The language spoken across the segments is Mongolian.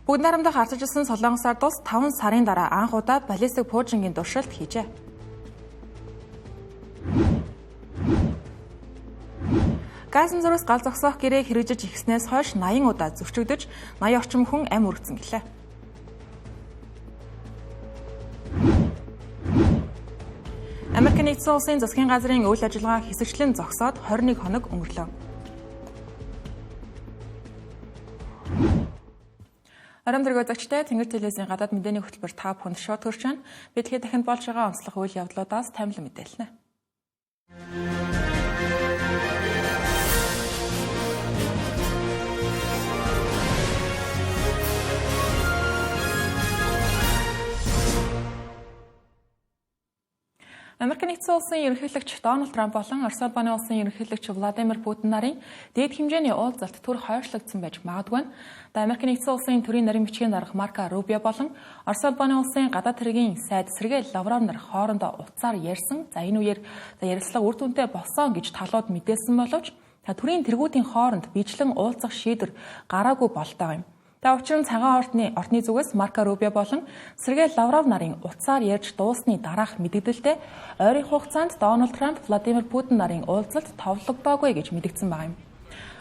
Бүгд найрамдах ардчилсан Солонгос ард улс 5 сарын дараа анх удаа баллистик пуужингийн туршилт хийжээ. Газан зурвас гал зогсоох гэрээ хэрэгжиж эхэлснээс хойш 80 удаа зөрчигдөж 80 орчим хүн амь өргөцсөн гэлээ. Америк нэгдсэн улсын засгийн газрын үйл ажиллагаа хэсэгчлэн зогсоод 21 хоног өнгөрлөө. Оройн тэрэг үзэгчтэй Тэнгэр телевизийн гадаад мэдээний хөтөлбөр та бүхэнд шууд хүрч байна. Бид хэд дахинд болж байгаа онцлог үйл явдлуудаас томилон мэдээлнэ. Америк нэгдсэн улсын ерөнхийлөгч Дональд Трамп болон Орос улбаны улсын ерөнхийлөгч Владимир Путин нарын дээд хэмжээний уулзалт түр хойшлогдсон байж магадгүй. Америк нэгдсэн улсын төрийн нарийн бичгийн дарга Марко Рубио болон Орос улбаны улсын гадаад хэргийн сайд Сергей Лавров нар хоорондоо утсаар ярьсан. За энэ үеэр ярилцлага үр дүнтэй болсон гэж талууд мэдээлсэн боловч төрийн тэргүүдийн хооронд биечлэн уулзах шийдвэр гараагүй болтой юм. Та учир нь цагаан ордны зүгээс Марко Рубио болон Сергей Лавров нарын утсаар ярьж дуусны дараах мэдээлэлтэй ойрын хугацаанд Дональд Трамп, Владимир Путин нарын уулзалт товлогдоогүй гэж мэдэгдсэн байгаа юм.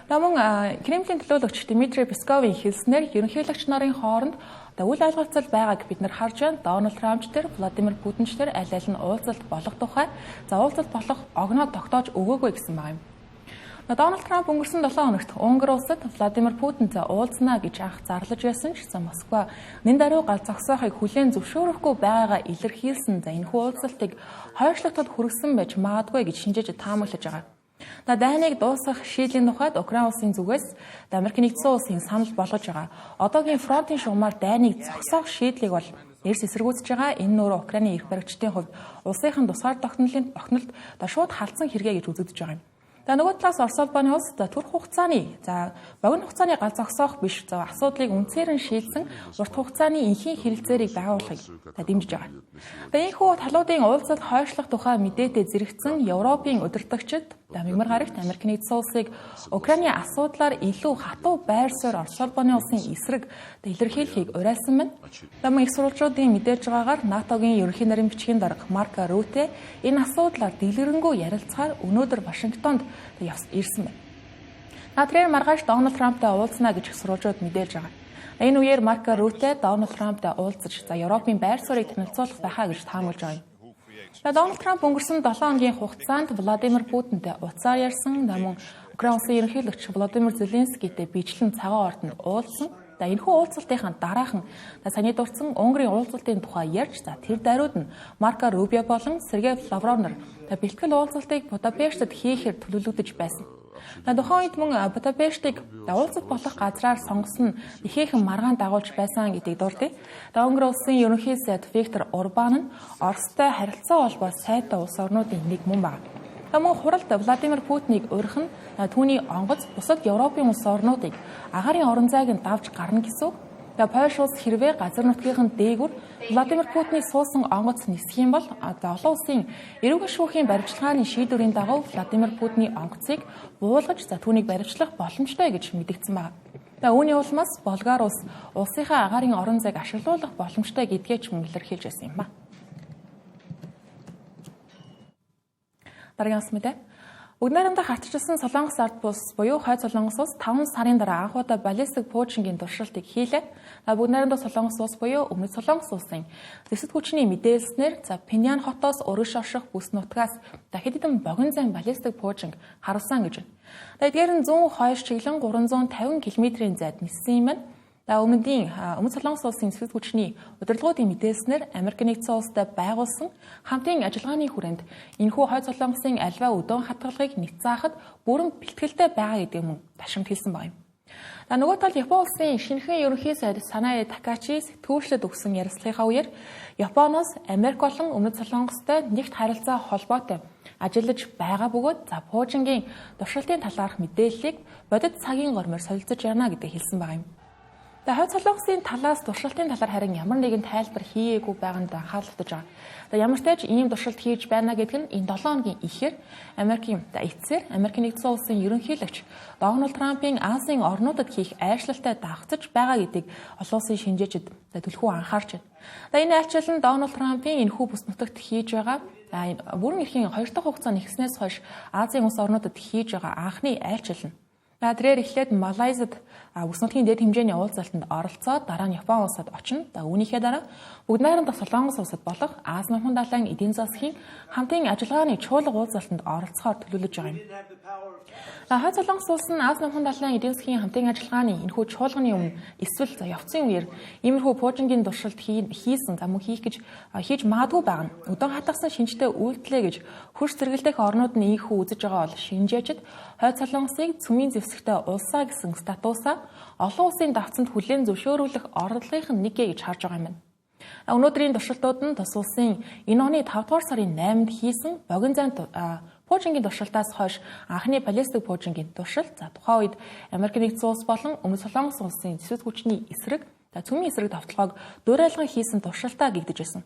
Мөн Кремлийн төлөөлөгч Дмитрий Песковын хэлснээр ерөнхийлөгч нарын хооронд үл ойлголцол байгааг бид нар харж байна. Дональд Трамп ч тэр, Владимир Путин ч тэр аль аль нь уулзалт болох тухай за уулзалт болох огноо тогтоож өгөөгүй гэсэн байгаа юм. Дональд Трамп өнгөрсөн 7 хоногт Унгар улсад Владимир Путинтэй уулзнаа гэж анх зарлаж байсан ч Москва нэн даруй гал зогсоохыг хүлээн зөвшөөрөхгүй байгаагаа илэрхийлсэн. За энэхүү уулзалтыг хойшлогдоход хүргэсэн байж магадгүй гэж шинжээж таамаглаж байгаа. Дайныг дуусгах шийдлийн тухайд Украин улсын зүгээс Америк нэгдсэн улсын санал болгож байгаа. Одоогийн фронтын шугамар дайныг зогсоох шийдлийг бол эрс эсэргүүцэж байгаа. Энэ нь өөрөө Украины эрх баригчдын хувьд улсынхан тусгаар тогтнолд шууд халдсан хэрэгэ гэж үзэгдэж байгаа юм. За нөгөө талаас Орос улбаны улс түр хугацааны богино хугацааны гал зогсоох биш асуудлыг үндсээр нь шийдсэн урт хугацааны энхийн хэрэлцээрийг дагуулахыг дэмжиж байгаа. За энэхүү талуудын уулзалт хойшлох тухай мэдээтэй зэрэгцэн Европын удирдагчид мягмар гарагт Америк нэгдсэн улсыг Украины асуудлаар илүү хатуу байр суурь Орос улбаны улсын эсрэг илэрхийлэхийг уриалсан байна. За мөн их сурвалжуудын мэдээж байгаагаар НАТО-гийн ерөнхий нарийн бичгийн дарга Марко Рюте энэ асуудлаар дэлгэрэнгүй ярилцахаар өнөөдөр Вашингтонд ирсэн байна. Тэрээр маргааш Дональд Трамптай уулзнаа гэж их сурвалжууд мэдээлж байгаа. Энэ үеэр Марко Рюте Дональд Трамптай уулзаж Европын байр суурийг танилцуулах байхаа гэж таамаглаж байгаа юм. Дональд Трамп өнгөрсөн 7 хоногийн хугацаанд Владимир Путинтэй утсаар ярьсан. Мөн Украин улсын ерөнхийлөгч Владимир Зеленскийтэй биечлэн цагаан ордонд уулзсан. Энэхүү уулзалтынхаа дараахан саяны дурдсан Унгарын уулзалтын тухай ярьж тэр даруйд нь Марко Рубио болон Сергей Лавров нар бэлтгэл уулзалтыг Будапештэд хийхээр төлөвлөгдөж байсан. Тухайн үед мөн Будапештийг уулзалт болох газраар сонгосон нь ихээхэн маргаан дагуулж байсан гэдгийг дурдъя. Унгар улсын ерөнхий сайд Виктор Орбан нь Оростой харилцаа холбоо сайтай улс орнуудын нэг мөн байна. Мөн хуралд Владимир Путиныг урих нь түүний онгоц бусад Европын улс орнуудыг агаарын орон зайг нь давж гарна гэсэн үг. Польш улс хэрвээ газар нутгийнхан дээгүр Владимир Путиний суусан онгоц нисэх юм бол олон улсын эрүүгийн шүүхийн баримтчилгааны шийдвэрийн дагуу Владимир Путиний онгоцыг буулгаж түүнийг баримтлах боломжтой гэж мэдэгдсэн байна. Үүний улмаас Болгар улс улсынхаа агаарын орон зайг ашиглуулах боломжтой гэдгээ ч мөн илэрхийлж байсан юм ба. Дараагийн ус мэдээ. Бүгд найрамдах ардчилсан Солонгос ард улс буюу Хойд Солонгос улс 5 сарын дараа анх удаа баллистик пуужингийн туршилтыг хийлээ. Бүгд найрамдах Солонгос улс буюу Өмнөд Солонгос улсын зэвсэг хүчний мэдээлснээр Пинян хотоос урагш орших бүс нутгаас хэд хэдэн богино зайн баллистик пуужинг харуулсан гэж байна. Эдгээр нь зүүн хойш чиглэн 350 км-ийн зайд ниссэн юм байна. Өмнөд Солонгос улсын зэвсэг хүчний удирдлагуудын мэдээлснээр Америк нэгдсэн улстай байгуулсан хамтын ажиллагааны хүрээнд энэхүү Хойд Солонгосын альва өдөөн хатгалгыг няцаахад бүрэн бэлтгэлтэй байгаа гэдэг мөн ташамт хэлсэн байгаа юм. Нөгөө тал Япон улсын шинэхэн ерөнхий сайд Санаэ Такачи сэтгүүлчдэд өгсөн ярилцлагынхаа үеэр Японоос Америк болон Өмнөд Солонгостой нэгт харилцаа холбоотой ажиллаж байгаа бөгөөд пуужингийн туршилтын талаарх мэдээллийг бодит цагийн гормоор солилцож явна гэдгийг хэлсэн байгаа юм. За хойд Солонгосын талаас туршилтын талаар харин ямар нэгэн тайлбар хийгээгүй байгаа нь анхаарал татаж байгаа. За ямар ч тач ийм туршилт хийж байна гэдэг нь энэ 7 хоногийн ихээр Америкийн эцсээр Америкийн нэгдсэн улсын ерөнхийлөгч Дональд Трампын Азийн орнуудад хийх айлчлалтай дагцаж байгаа гэдгийг олон улсын шинжээчид түлхүү анхаарч байна. За энэ айлчлал нь Дональд Трампын энэхүү бүс нутагт хийж байгаа бүрэн эрхийн 2 дахь хугацаанд ихснээс хойш Азийн улс орнуудад хийж байгаа анхны айлчлал нь. За тэрээр эхлээд Малайзад бүс нутгийн дээд хэмжээний уулзалтанд оролцоод дараа нь Япон улсад очино. За үүнийхээ дараа бүгд найрамдах Солонгос улсад болох Ази Номхон далайн эдийн засгийн хамтын ажиллагааны чуулга уулзалтанд оролцохоор төлөвлөж байгаа юм. За хойд Солонгос улс нь Ази Номхон далайн эдийн засгийн хамтын ажиллагааны энэхүү чуулганы өмнө эсвэл явцын үеэр иймэрхүү пуужингийн туршилт хийсэн за мөн хийх гэж хийж магадгүй байгаа нь өдөн хатгасан шинжтэй үйлдэлээ гэж хөрс зэрэгэлдэх орнууд нь ийхүү үзэж байгаа бол шинжээчид хойд Солонгосыг цөмийн зэвсэгтэй улсаа гэсэн статусаа олон улсын давцанд хүлээн зөвшөөрүүлэх оролдлогын нэг гэж харж байгаа юм байна. Өнөөдрийн туршилтууд нь тус улсын энэ оны 5 дугаар сарын 8-нд хийсэн богино зайн пуужингийн туршилтаас хойш анхны баллистик пуужингийн туршилт. За тухайн үед Америк нэгдсэн улс болон Өмнөд Солонгос улсын зэвсэг хүчний эсрэг цөмийн эсрэг довтлогоог дуурайлган хийсэн туршилтаа гэгдэж байсан.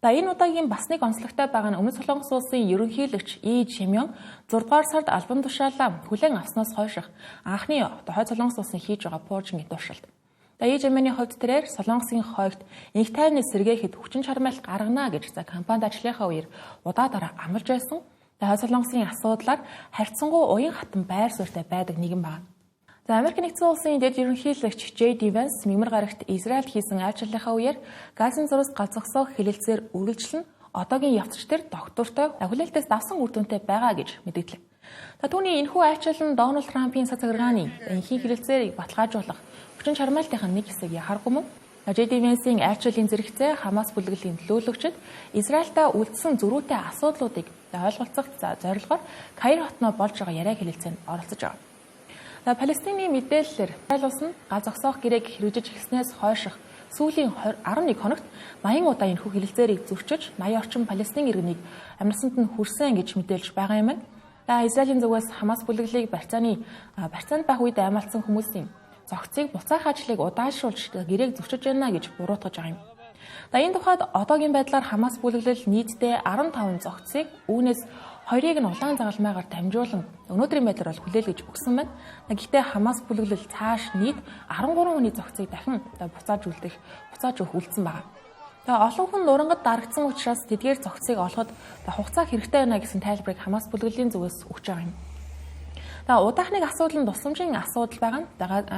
За энэ удаагийн бас нэг онцлогтой байгаа нь Өмнөд Солонгос улсын ерөнхийлөгч И Чимён 6 дугаар сард албан тушаалаа хүлээн авснаас хойших анхны хойд Солонгос улсын хийж байгаа пуужингийн туршилт. За И Чимёны хувьд тэрээр Солонгосын хойгт инх тайвны сэргээхэд хүчин чармайлт гаргана гэж за компанид ажлынхаа үеэр удаа дараа амлаж байсан. За хойд Солонгосын асуудлаар харьцангуй уян хатан байр суурьтай байдаг нэгэн байна. За Америк нэгдсэн улсын дэд ерөнхийлөгч J.D. Vance мэмэр гарагт Израильд хийсэн айлчлалынхаа үеэр Газын зураас гал зогсоох хэлэлцээр үргэлжлэн одоогийн явцч тэр доктортой хүлээлтээс давсан үр дүнтэй байгаа гэж мэдгдлээ. За түүний энэхүү айлчлал нь Дональд Трампын цаг захиргааны энхийн хэлэлцээрийг баталгаажуулах хүчин чармайлтын нэг хэсэг яхааргүй мөн. J.D. Vance-ийн айлчлалын зэрэгцээ Хамас бүлэглэлийн төлөөлөгчид Израильтай үлдсэн зөрүүтэй асуудлуудыг ойлголцох зорилгоор Каир хотноо болж байгаа яриа хэлэлцээнд оролцож байгаа. За Палестины мэдээллээр Израиль улс нь гал зогсоох гэрээг хэрэгжиж эхэлснээс хойших сүүлийн 11 хоногт 80 удаа энэхүү хэлэлцээрийг зөрчиж 80 орчим Палестин иргэнийг амьсанд нь хүрсэн гэж мэдээлж байгаа юм байна. За Израилийн зүгээс Хамас бүлэглэлийг барьцаанд байх үед аймалцсан хүмүүсийн зохицыг буцаах ажлыг удаашруулж гэрээг зөрчиж байна гэж буруутгаж байгаа юм. За энэ тухайд одоогийн байдлаар Хамас бүлэглэл нийтдээ 15 зохицыг үүнээс 2-ыг нь улаан загалмайгаар дамжуулан өнөөдрийн байдлаар бол хүлээлгэж өгсөн байна. Гэхдээ Хамас бүлэглэл цааш нийт 13 хүний зохицыг дахин буцааж өгөх үлдсэн байна. За олон хүн нурангад дарагдсан учраас тэдгээр зохицыг олоход хугацаа хэрэгтэй байна гэсэн тайлбарыг Хамас бүлэглэлийн зүгээс өгч байгаа юм. За удаахныг асуудал нь тусламжийн асуудал байгаа нь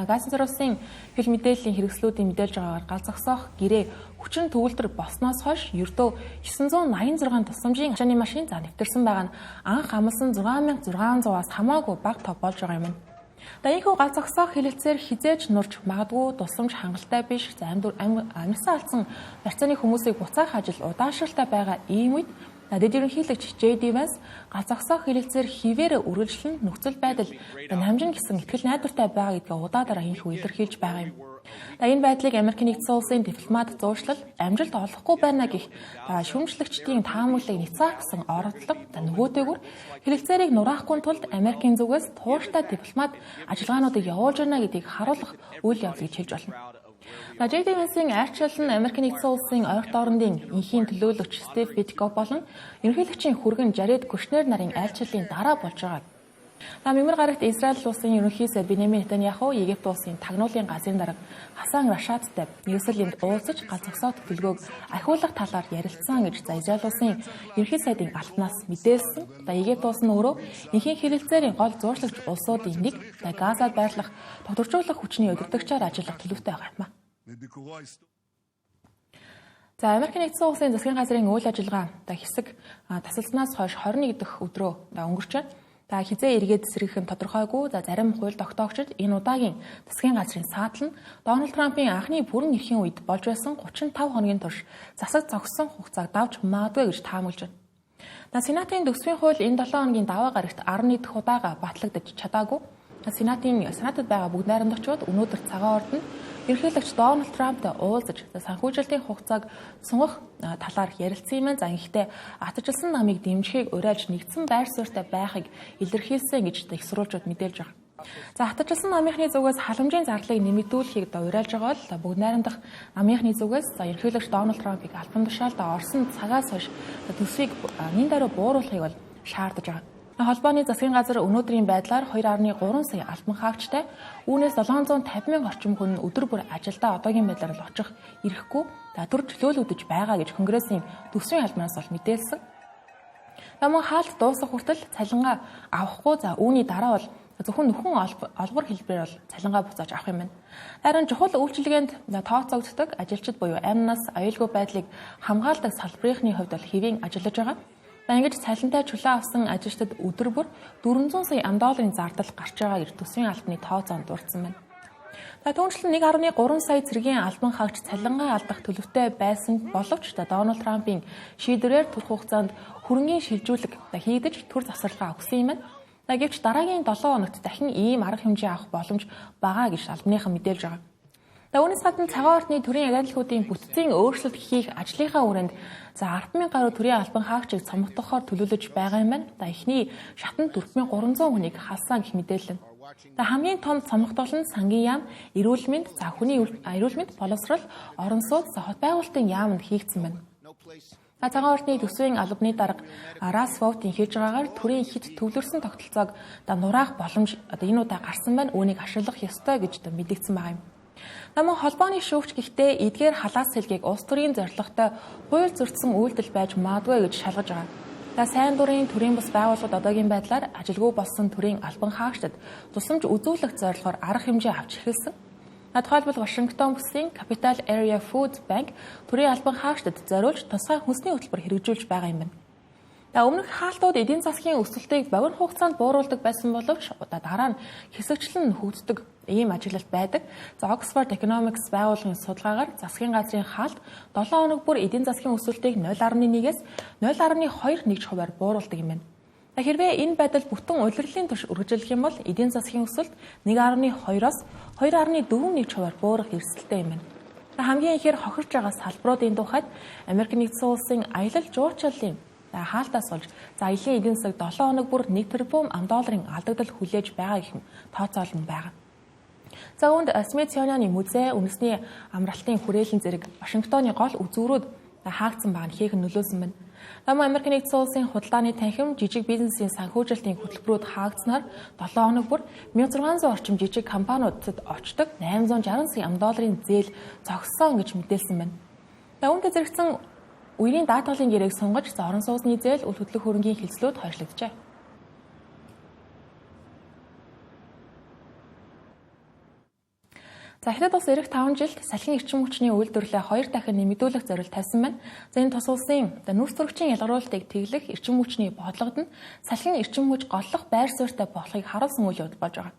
Газын зураас хэл мэдээллийн хэрэгслүүдийн мэдээлж байгаагаар гал зогсоох гэрээ хүчин төгөлдөр болсноос хойш ердөө 986 тусламжийн ачааны машин за нэвтэрсэн байгаа нь анх амлсан 6600-аас хамаагүй бага тоо болж байгаа юм. За ийхүү гал зогсоох хэлэлцээр хизээж нурж магадгүй тусламж хангалттай биш за амьсаа алдсан барьцааны хүмүүсийг буцаах ажил удаашралтай байгаа ийм үед Дэд ерөнхийлөгч J.D. Vance гал зогсоох хэлэлцээр хിവэрэ үргэлжлэн нөхцөл байдал намжин гэсэн итгэл найдвартай байгаа гэдгээ удаа дараа ийхүү илэрхийлж байгаа юм. За энэ байдлыг Америк нэгдсэн улсын дипломат зуушлал амжилт олохгүй байна гэх шүүмжлэгчдийн таамаглалыг няцаах гэсэн оролдлого нөгөөдөөгөр хэлэлцээрийг нураахгүй тулд Америкийн зүгээс тууштай дипломат ажиллагаануудыг явуулж байна гэдгийг харуулах үйл явдал гэж хэлж болно. J.D. Vance-ийн айлчлал нь Америк нэгдсэн улсын ойрт орондын энхийн төлөөлөгч Стив Виткофф болон ерөнхийлөгчийн хүргэн Жаред Кушнер нарын айлчлалын дараа болж байгаа. Мэмэр гарагт Израиль улсын ерөнхий сайд Беньямин Нетаньяху Египт улсын тагнуулын газрын дарга Хасан Рашадтай Иерусалимд уулзаж гал зогсоох төлөвлөгөөг ахиулах талаар ярилцсан гэж Израиль улсын ерөнхий сайдын албанаас мэдээлсэн. Египт улс нь өөрөө энхийн хэлэлцээрийн гол зууршлагч улсуудын нэг Газад байрлах тогтворжуулах хүчний удирдагчаар ажиллах төлөвтэй байгаа юм а. За Америк нэгдсэн улсын засгийн газрын үйл ажиллагаа хэсэг тасалснаас хойш 21 дахь өдрөө өнгөрч байна. За хизээ эргээд сэргэх нь тодорхойгүй. За зарим хууль тогтоогчид энэ удаагийн засгийн газрын саатал нь Дональд Трампын анхны бүрэн эрхийн үед болж байсан 35 хоногийн турш засаг зогссон хугацааг давж магадгүй гэж таамаглаж байна. За Сенатын төсвийн хууль энэ 7 хоногийн даваа гарагт 11 дахь удаага батлагдаж чадаагүй. Сенатад байгаа бүгд найрамдагчид өнөөдөр цагаан ордонд ерөнхийлөгч Дональд Трамптай уулзаж санхүүжилтийн хугацааг сунгах талаар ярилцсан юм. За ингэхдээ атжилсан намыг дэмжихийг уриалж нэгдсэн байр суурьтай байхыг илэрхийлсэн гэж их сурвалжууд мэдээлж байгаа. За хатажилсан намынхны зүгээс халамжийн зарлалыг нэмэгдүүлэхийг уриалж байгаа бол бүгд найрамдах намынхны зүгээс за ерөнхийлөгч Дональд Трампыг албан тушаалд орсон цагаас хойш төсвийг нин даруй бууруулахыг бол шаардаж байгаа. Холбооны засгийн газар өнөөдрийн байдлаар 2.3 сая албан хаагчтай, үүнээс 750 мянга орчим хүн өдөр бүр ажилдаа одоогийн байдлаар л очих ирэхгүй төр чөлөөлөгдөж байгаа гэж Конгрессийн төсвийн албанаас бол мэдээлсэн. Мөн хаалт дуусах хүртэл цалингаа авахгүй, за үүний дараа бол зөвхөн нөхөн олгор хэлбэрээр бол цалингаа буцааж авах юм байна. Харин чухал үйлчилгээнд тооцоогддог ажилчид буюу амнаас аюулгүй байдлыг хамгаалдаг салбарынхны хувьд бол хэвийн ажиллаж байгаа. Ингэж цалинтай чөлөө авсан ажилчдад өдөр бүр 400 сая ам долларын зардал гарч байгаа гэж төсвийн албаны тооцоонд дурдсан байна. За түүнчлэн 1.3 сая цэргийн албан хаагч цалингаа алдах төлөвтэй байсан боловч Дональд Трампын шийдвэрээр түр хугацаанд хөрөнгийн шилжүүлэг хийгдэж төр завсарлагаа өгсөн юм байна. Гэвч дараагийн 7 хоногт дахин ийм арга хэмжээ авах боломж байгаа гэж албаныхан мэдээлж байгаа. Үүнээс гадна цагаан ордны төрийн агентлагуудын бүтцийн өөрчлөлт хийх ажлынхаа хүрээнд за 10,000 гаруй төрийн албан хаагчийг цомогдохоор төлөвлөж байгаа юм байна. Эхний шатанд 4,300 хүнийг халсан гэх мэдээлэл. Хамгийн том цомогдол нь сангийн яам, эрүүл мэнд, за хүний эрүүл мэнд, боловсрол, орон сууц, хот байгуулалтын яамд хийгдсэн байна. Цагаан ордны төсвийн албаны дарга Рас Воутын хэлж байгаагаар төрийн хит төвлөрсөн тогтолцоог нураах боломж одоо энэ удаа гарсан байна. Үүнийг ашиглах ёстой гэж мэдэгдсэн байгаа юм. Намын холбооны шүүгч гэхдээ эдгээр халаас сэлгийг улс төрийн зорилготой хууль зөрчсөн үйлдэл байж магадгүй гэж шалгаж байгаа. За сайн дурын төрийн бус байгууллагууд одоогийн байдлаар ажилгүй болсон төрийн албан хаагчдад тусламж үзүүлэх зорилгоор арга хэмжээ авч эхэлсэн. Тухайлбал Вашингтон бүсийн Capital Area Food Bank төрийн албан хаагчдад зориулж тусгай хүнсний хөтөлбөр хэрэгжүүлж байгаа юм байна. Өмнөх хаалтууд эдийн засгийн өсөлтийг богино хугацаанд бууруулдаг байсан боловч дараа нь хэсэгчлэн нөхөгддөг ийм ажиглалт байдаг. За Oxford Economics байгууллагын судалгаагаар засгийн газрын хаалт 7 хоног бүр эдийн засгийн өсөлтийг 0.1-ээс 0.2 нэгж хувиар бууруулдаг юм байна. Хэрвээ энэ байдал бүтэн улирлын турш үргэлжлэх юм бол эдийн засгийн өсөлт 1.2-оос 2.4 нэгж хувиар буурах эрсдэлтэй юм байна. Хамгийн ихээр хохирч байгаа салбаруудын тухайд Америк нэгдсэн улсын аялал жуулчлалын хаалтаас болж за аялын эдийн засаг 7 хоног бүр 1 тэрбум ам долларын алдагдал хүлээж байгаа гэх тооцоолол нь байгаа. За үүнд Смитсонианы музей, үндэсний амралтын хүрээлэн зэрэг Вашингтоны гол үзүүрүүд хаагдсан байгаа нь хийх нөлөөсөн байна. Намын Америк нэгдсэн улсын худалдааны танхим, жижиг бизнесийн санхүүжилтийн хөтөлбөрүүд хаагдсанаар 7 хоног бүр 1600 орчим жижиг компаниудад очдог 860 сая ам долларын зээл зогссон гэж мэдээлсэн байна. Үүнтэй зэрэгцэн үерийн даатгалын гэрээг сунгаж орон сууцны зээл, үл хөдлөх хөрөнгийн хилцлүүд хойшлогджээ. За Хятад улс ирэх 5 жилд салхин эрчим хүчний үйлдвэрлэлээ 2 дахин нэмэгдүүлэх зорилт тавьсан байна. За энэ тус улсын нүүрс төрөгчийн ялгаруулалтыг тэглэх эрчим хүчний бодлогод нь салхин эрчим хүч голлох байр суурьтай болохыг харуулсан үйл явдал болж байгаа.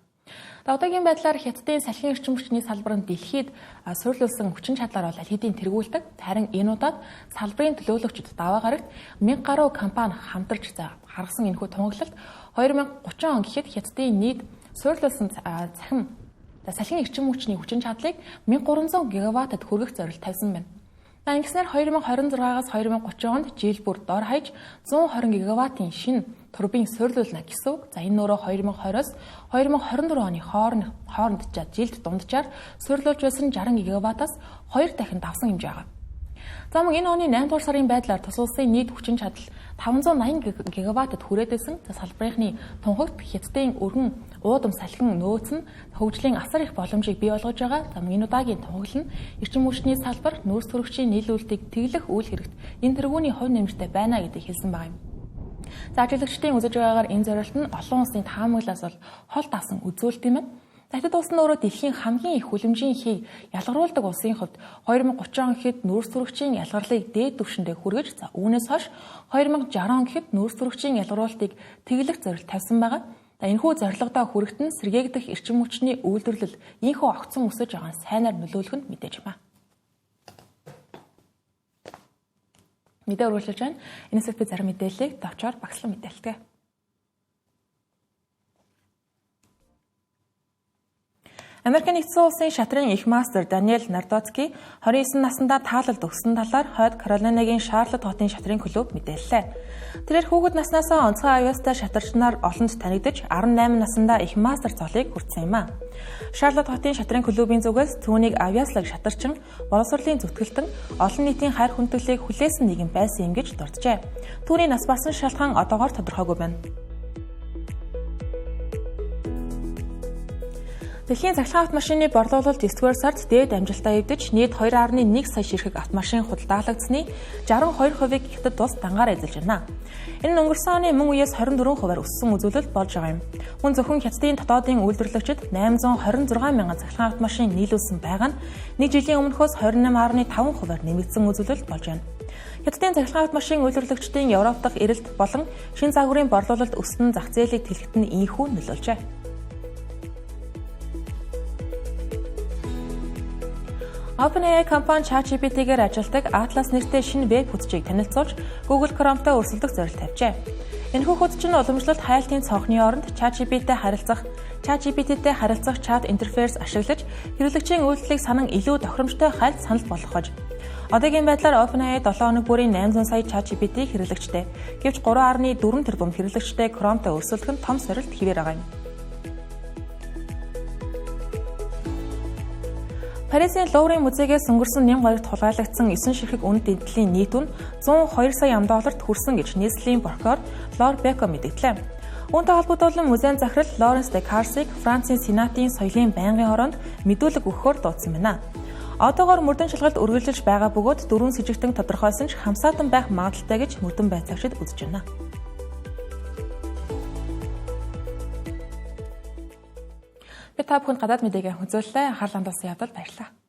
Одоогийн байдлаар Хятадын салхин эрчим хүчний салбар нь дэлхийд суйрлуулсан хүчин чадлаар бол аль хэдийн тэргүүлдэг. Харин энэ удаад салбарын төлөөлөгчд даваа гарагт 1000 гаруй компани хамтарч гаргасан энэхүү тунгаглалт 2030 он гэхэд Хятадын нийт суйрлуулсан салхин эрчим хүчний хүчин чадлыг 1300 гигаваттад хүргэх зорилт тавьсан байна. Ингэснээр 2026-аас 2030 онд жил бүр дор хаяж 120 гигаваттын шинэ турбин суйрлуулна гэсэн үг. За энэ нөрөө 2020-оос 2024 оны хооронд жилд дунджаар суйрлуулж байсан 60 гигаваттаас 2 дахин давсан хэмжээ байгаа. За мөн энэ оны 8 дугаар сарын байдлаар тус улсын нийт хүчин чадал 580 гигаваттад хүрээд байсан. За салбарынхны тунхагт Хятадын өргөн уудам салхин нөөц нь хөгжлийн асар их боломжийг бий болгож байгаа. За мөн энэ удаагийн тунхаглал нь эрчим хүчний салбар нүүрс төрөгчийн нийлүүлэлтийг тэглэх үйл хэрэгт энэ тэргүүний хувь нэмэртэй байна гэдгийг хэлсэн байгаа юм. За ажиглагчдын үзэж байгаагаар энэ зорилт нь олон улсын таамаглалаас бол хол давсан үзүүлэлт юм байна. Хятад улс нь өөрөө дэлхийн хамгийн их хүлэмжийн хийг ялгаруулдаг улсын хувьд 2030 он гэхэд нүүрс төрөгчийн ялгарлыг дээд түвшиндээ хүргэж, за үүнээс хойш 2060 он гэхэд нүүрс төрөгчийн ялгаруулалтыг тэглэх зорилт тавьсан байгаа. Энэхүү зорилгодоо хүрэхт нь сэргээгдэх эрчим хүчний үйлдвэрлэл ийнхүү огцон өсөж байгаа нь сайнаар нөлөөлөх нь мэдээж юм а. Мэдээ үргэлжлэж байна. Энэ хэсэгт би зарим мэдээллийг товчоор багслан мэдээлдэг. Америк нэгдсэн улсын шатрын их мастер Даниэл Нардоцки 29 наснда таалалд өгсөн талаар Хойд Каролинагийн Шарлотт хотын шатрын клуб мэдээллээ. Тэрээр хүүхэд наснаасаа онцгой аюултай шатарчнаар олонд танигдаж 18 наснда их мастер цолыг хүртсэн юм а. Шарлотт хотын шатрын клубын зүгээс түүнийг авьяаслаг шатарчин, боловсролын зүтгэлтэн, олон нийтийн хайр хүндэтгэлийг хүлээсэн нэгэн байсан юм гэж дурджээ. Түүний нас барсан шалтгаан одоогоор тодорхойгүй байна. Дэлхийн цахилгаан автомашины борлуулалт 9-р сард дээд амжилтаа эвдэж нийт 2.1 сая ширхэг автомашин худалдаалагдсаны 62%-ийг Хятад улс дангаар эзэлж байна. Энэ нь өнгөрсөн оны мөн үеэс 24%-аар өссөн үзүүлэлт болж байгаа юм. Мөн зөвхөн Хятадын дотоодын үйлдвэрлэгчид 826 мянган цахилгаан автомашин нийлүүлсэн байгаа нь нэг жилийн өмнөхөөс 28.5%-аар нэмэгдсэн үзүүлэлт болж байна. Хятадын цахилгаан автомашин үйлдвэрлэгчдийн Европ дахь эрэлт болон шин загварын борлуулалт өссөн зах зээлийг тэлэхэд нь ийнхүү нөлөөлжээ. OpenAI компани ChatGPT-гээр ажилладаг Atlas нэртэй шинэ веб хөтчийг танилцуулж Google Chrome-тай өрсөлдөх зорилт тавьжээ. Энэхүү хөтч нь уламжлалт хайлтын цонхны оронд ChatGPT-тэй харилцах чат интерфейс ашиглаж хэрэглэгчийн үйлдэлийг санан илүү тохиромжтой хайлт санал болгох гэж. Одоогийн байдлаар OpenAI 7 хоног бүрийн 800 сая ChatGPT хэрэглэгчтэй. Гэвч 3.4 тэрбум хэрэглэгчтэй Chrome-тай өрсөлдөх нь том сорилт хэвээр байгаа юм. Парисын Луврын музейгээс өнгөрсөн 1002-т хулгайлагдсан 9 ширхэг үнэт эдлийн нийт үн 102 сая ам долларт хүрсэн гэж нийслэлийн прокурор Лор Беко мэдгдлээ. Үүнтэй холбогдуулан музейн захирал Лоренс де Карсыг Францын Сенатын соёлын байнгын хороонд мэдүүлэг өгөхөөр дуудсан байна. Одоогоор мөрдөн шалгалт үргэлжилж байгаа бөгөөд 4 сэжигтэн тодорхойлсон ч хамсаатан байх магадлалтай гэж мөрдөн байцаагчид үзэж байна. Би та бүхэнд гадаад мэдээгээ үзүүллээ. Анхаарал хандуулсан явдал баярлалаа.